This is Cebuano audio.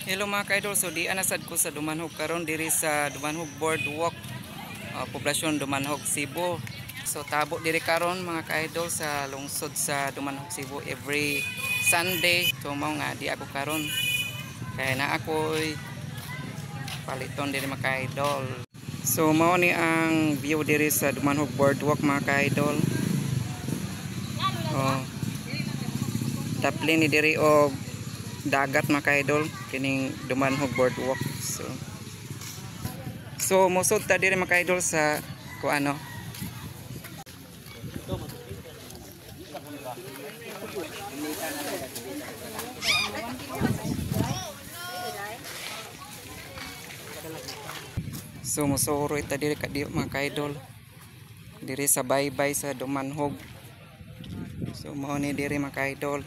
Hello, mga ka-idol, so di ana sad ko sa Dumanjug karon, diri sa Dumanjug Boardwalk, poblasyon Dumanjug, Cebu. So tabo diri karon, mga ka-idol, sa lungsod sa Dumanjug, Cebu every Sunday. So mao nga di ako karon kaya na ako'y paliton diri, mga ka-idol. So mao ni ang view diri sa Dumanjug Boardwalk, mga ka-idol. Oh. Taplin ni diri og dagat, mga ka-idol, kining Dumanjug Boardwalk. So mosud ta diri, mga ka-idol, sa kuano. So mosuroy ta diri ka di, mga ka-idol, diri sa baybay sa Dumanjug. So mao ni diri, mga ka-idol.